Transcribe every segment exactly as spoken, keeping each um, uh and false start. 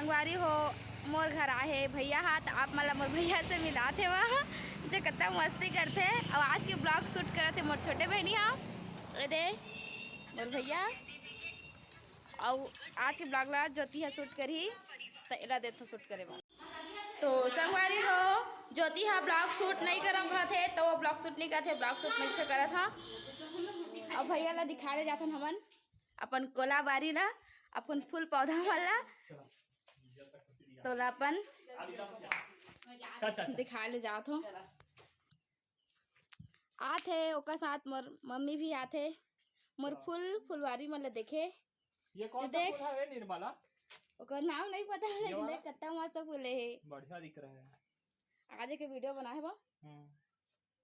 संगवारी हो, मोर घर आए हे भैया हा, त आप मन ला मोर भैया से मिलात हे वहाँ, जे कतका मस्ती करथे। अउ आज के vlog shoot करत हे मोर छोटे बहिनी हा। ए दे, मोर भैया। अउ आज के vlog ला ज्योति हा shoot करही, त एला देथो shoot करे बर। तो संगवारी हो, ज्योति हा vlog shoot नइ करम कहत हे, त वो vlog shoot नइ करत हे, vlog shoot नइ अच्छा करत हा। अउ भैया ला दिखाए ले जाथन हमन अपन कोलाबारी ला, अपन फूल पौधा मन ला। तोला अपन अच्छा, अच्छा, अच्छा। दिखाए ले जात हो। आथे ओकर साथ मोर मम्मी भी आथे, मोर फूल फुलवारी मन ला देखे। ये कौन सा देख। फूल है रे निर्मला? ओकर नाम नहीं पता है, ये लेकिन वाला? देख कत्ता मस्त फूल है। बढ़िया दिख रहा है। आज एक वीडियो बनाए बा। हम्म।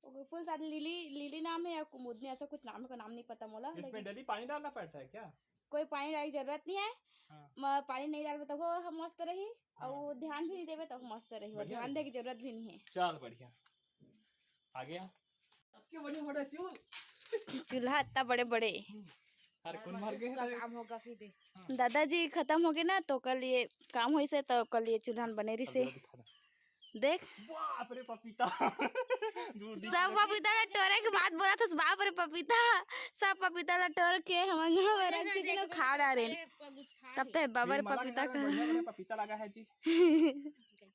ओकर फूल शायद लिली, लिली नाम है या कुमुदनी, ऐसा कुछ नाम है, का नाम नहीं पता मोला, इसमें लेकिन daily पानी डालना पड़ता है क्या? कोई पानी डालने की जरूरत नहीं है। हाँ। म-, पानी नहीं डालबे तब वो मस्त रही, और हाँ। वो ध्यान भी नहीं देबे तब मस्त रही, वो बढ़िया ध्यान रही। दे की जरूरत भी नहीं है। चल बढ़िया। आगे आ। सबके बड़े बड़े चूल। चूल्हा इतना बड़े बड़े। हर कौन मर गए का थे? काम होगा फिर दे। हाँ। दादाजी खत्म हो गए ना, तो कल ये काम होइस हे, तो कल ये चूल्हा बने रहिस हे। अगला दिखा दे। देख। बाप रे पपीता। दूध सब पपीता ला टोरे के बात बोला था, बाप रे पपीता। सब पपीता ला टोर के हमन घर में रख चुके ना, खा डारे। तब तो बाबा रे पपीता का। बढ़िया बढ़िया पपीता लगा है जी।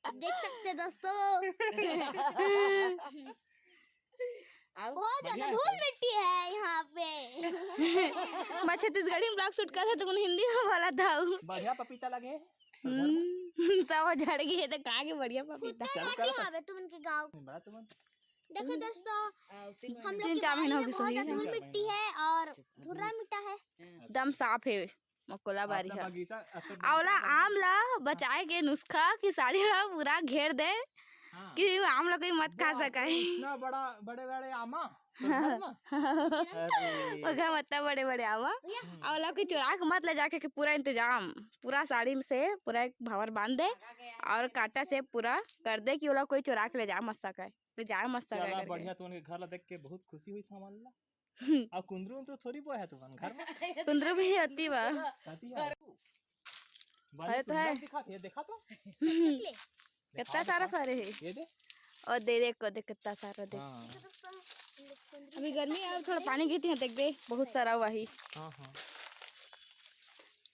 आप देख सकते हैं दोस्तों। बहुत ज्यादा बढ़िया है धूल सर। मिट्टी है यहाँ पे। मैं छत्तीसगढ़ी में vlog shoot करत हूँ, तो हिंदी में बोलत हूँ। बढ़िया पपीता लगे। हम्म, सब झड़ गए तो कहाँ के बढ़िया पपीता। चालू करो। आवे तुमन के गाँव। बड़ा तुमन। देखो दोस्तों, हम लोग तीन के चार महीना हो गया, बहुत ज्यादा धूल मिट्टी है और धुर्रा मिट्टा है। एकदम साफ है। मकोला बारी है। आंवला आम ला बचाए के नुस्खा कि साड़ी ला पूरा घेर दे, हाँ। कि आम ला कोई मत खा सके। इतना बड़ा, बड़े बड़े आमा। ओकर मतलब बड़े बड़े आमा। आंवला कोई चुरा के मत ले जाके, कि पूरा इंतजाम, पूरा साड़ी से पूरा एक भावर बांध दे और कांटा से पूरा कर दे कि ओला कोई चुरा के ले जा मत सके, ले जा मत सके चला करके। बढ़िया, तुमन के घर ला देख के बहुत खुशी हुई हमन ला। हम्म। अउ कुंदरू उंदरू थोड़ी बोए है तुमन घर में? कुंदरू भी आती बा। आती है। बड़ी अरे तो सुंदर है। दिखात है, देखा तो। हम्म। कितना सारा फरे है। ये दे। और दे दे को दे कितना सारा दे। हाँ। अभी गर्मी है, थोड़ा पानी गिरती है, देख बे, बहुत सारा हुआ ही। हाँ, हाँ।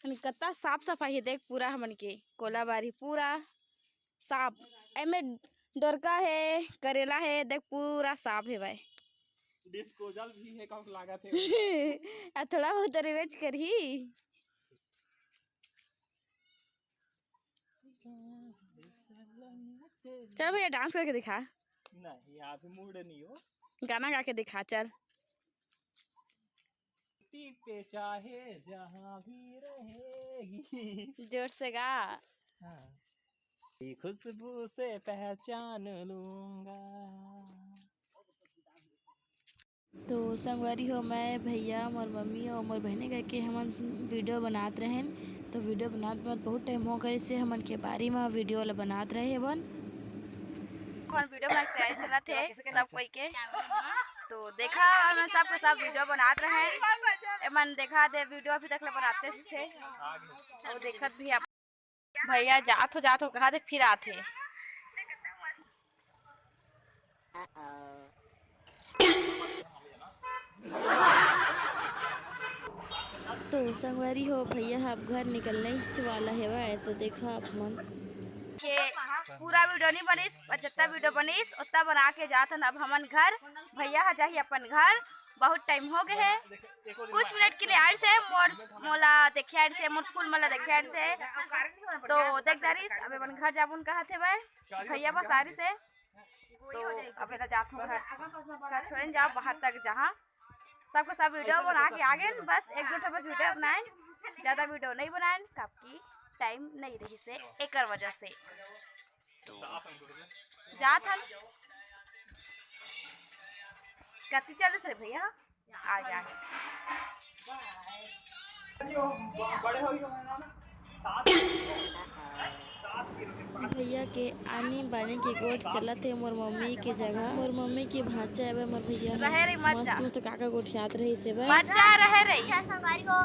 अने कितना साफ सफाई है, देख पूरा हमन के कोलाबारी पूरा साफ। एमे डोरका है, करेला है, देख पूरा साफ है भाई। Disposal भी है, कम लागत है। आ थोड़ा बहुत revenge करही। चल भैया, dance करके दिखा। नहीं, अभी mood नहीं हो। गाना गा के दिखा, चल। धरती पे चाहे जहाँ भी रहेगी। जोर से गा। हाँ। ये खुशबू से पहचान लूंगा। तो संगवारी हो, मैं, भैया, मोर मम्मी और मोर बहिनी करके हमन video बनात रहेन। तो video बनात बनात बहुत time हो गए से हमन के बारी में video ला बनात रहे हवन। अपन video बना के तैयारी चलत हे सब कोई के। तो देखा, हमन सब के सब video बनात रहे। एमन देखा दे video अभी तक ले बनाते छे। और देखत भी आप भैया जात हो, जात हो, कहा दे फिर आथे। तो संगवारी हो, भैया ह अब घर निकलने ही वाला हेवय। तो देखा आप मन के पूरा video नहीं बनिस, पर जितना video बनिस उतना बना के जात हन अब हमन घर। भैया ह जाही अपन घर, बहुत time हो गए है। कुछ minute के लिए आइस हे मोर, मोला देखे आइस हे, मोर फूल मोला देखे आइस हे। तो देख डारिस, अब अपन घर जाबुन कहत हेवय भैया बस आरिस हे। तो अब एला जात हूँ घर, घर छोड़ेन जाओ बाहर तक जहाँ सबको सब video बना के आ गए। बस एक दो ठो बस video बनाएन, ज्यादा video नहीं बनाएन, काबर कि time नहीं रहिस हे एकर वजह से। तो जात हन। कति चलिस रे भैया? आ गया है। भैया के आनी बानी के गोठ चलत हे मोर मम्मी के जगह। मोर मम्मी के भांचा एबे मोर भैया ह रहे रे, मत मस्त जा। मस्त काका गोठियात रहिस हे बे। मत जा, रहे रे। अच्छा, संगवारी हो,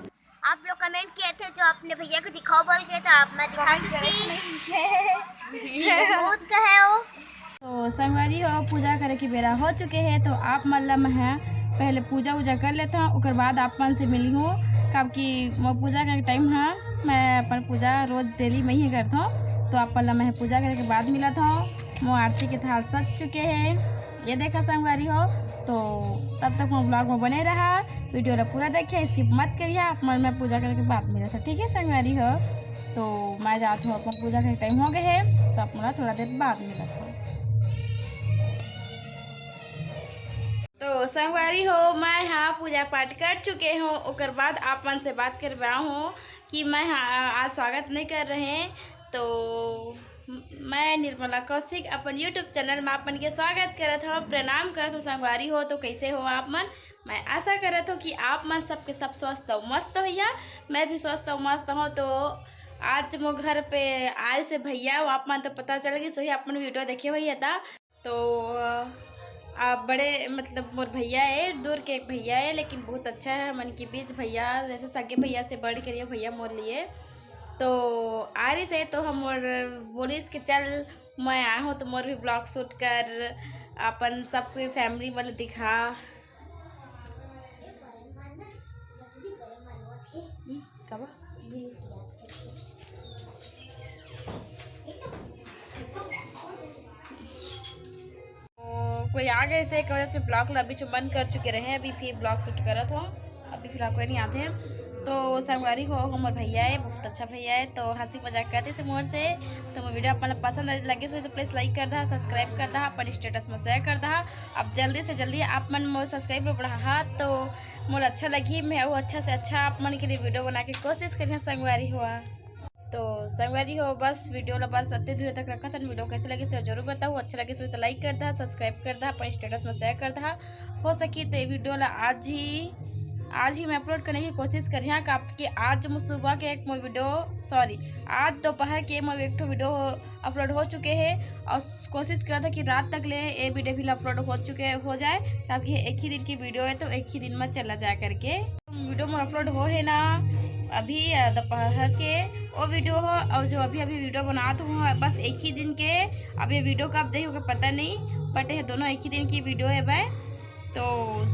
आप लोग comment किए थे जो अपने भैया को दिखाओ बोल के, तो आप मैं दिखा चुकी। बहुत कहे हो। तो संगवारी हो, पूजा करे के बेरा हो चुके हे, तो आप मन ला मैं ह पहले पूजा उजा कर लेथव, ओकर बाद आप मन से मिली हूँ। काबर कि मोर पूजा करे के टाइम ह, मैं अपन पूजा रोज डेली में ही करथव। तो आप मन ला मैं ह पूजा करे के बाद मिलत हव। मोर आरती के थाल सज चुके हे, ये देखा संगवारी हो। तो तब तक मोर ब्लॉग में बने रहा, वीडियो ला पूरा देखिए, स्किप मत करिए। आप मन मैं पूजा करे के बाद मिलत हव, ठीक है संगवारी हो। तो मैं जात हूँ अपन पूजा के टाइम हो गए है, तो आप मन ला थोड़ा देर बाद मिलत हूँ। तो संगवारी हो, मैं हाँ पूजा पाठ कर चुके हूँ, ओकर बाद आप मन से बात करवा हूँ कि मैं हाँ आज स्वागत नहीं कर रहे। तो मैं निर्मला कौशिक अपन YouTube चैनल में आप मन के स्वागत करत हूँ, प्रणाम करत हूँ संगवारी हो। तो कैसे हो आप मन? मैं आशा करत हूँ कि आप मन सबके सब स्वस्थ और मस्त होइया। मैं भी स्वस्थ और मस्त हूँ। तो आज मोर घर पे आए से भैया, वो आप मन तो पता चल गई, सही आप मन वीडियो देखे होइया था। तो आ, बड़े मतलब मोर भैया है, दूर के एक भैया है, लेकिन बहुत अच्छा है मन के बीच भैया, जैसे सगे भैया से बढ़ के ये भैया मोर लिए। तो आ रही से तो हम और बोलिस के चल मैं आए हूँ तो मोर भी ब्लॉग शूट कर, अपन सबके फैमिली मन दिखा। हम्म, का बा? तो कोई आ गए से एक वजह से ब्लॉग ला बीच में बंद कर चुके रहे, अभी फिर ब्लॉग शूट करत हो, अभी फिलहाल कोई नहीं आते। तो संगवारी हो, हमर भैया है, बहुत अच्छा भैया है, तो हंसी मजाक करते से मोर से। तो मोर वीडियो अपन ला पसंद लगे से तो प्लीज लाइक कर दहा, सब्सक्राइब कर दहा, अपन स्टेटस में शेयर कर दहा। अब जल्दी से जल्दी आप मन मोर सब्सक्राइब बढ़ा तो मोर अच्छा लगी, मैं वो अच्छा से अच्छा आप मन के लिए वीडियो बना के कोशिश करिए संगवारी हुआ। तो संगवारी हो, बस वीडियो ला बस अत्ते दूर तक रखा था। वीडियो कैसे लगी तो जरूर बताओ, अच्छा लगे तो लाइक कर दहा, सब्सक्राइब कर दहा, अपन स्टेटस में शेयर कर दहा। हो सकी तो ये वीडियो ला आज ही आज ही मैं अपलोड करने की कोशिश करिहा, काबर कि आज मो सुबह के एक मोर वीडियो, सॉरी, आज दोपहर के मोर एक ठो वीडियो अपलोड हो चुके हैं और कोशिश किया था कि रात तक ले ये वीडियो भी अपलोड हो चुके हो जाए, ताकि एक ही दिन की वीडियो है तो एक ही दिन में चला जाए करके। वीडियो में अपलोड हो है ना अभी दोपहर के वो वीडियो हो, और जो अभी अभी वीडियो बनात हूँ बस एक ही दिन के। अब ये वीडियो कब जाही ओकर पता नहीं, बट ये दोनों एक ही दिन की वीडियो है भाई। तो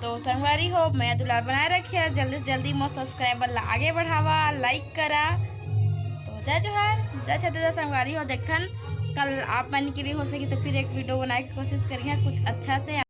तो संगवारी हो, मैं दुलार बनाए रखिए, जल्दी से जल्दी मोर सब्सक्राइबर ला आगे बढ़ावा, लाइक करा। तो जय जोहार, जय छत्तीसगढ़ संगवारी हो। देखन कल आप मन के लिए हो सकी तो फिर एक वीडियो बनाए के कोशिश करिए कुछ अच्छा से।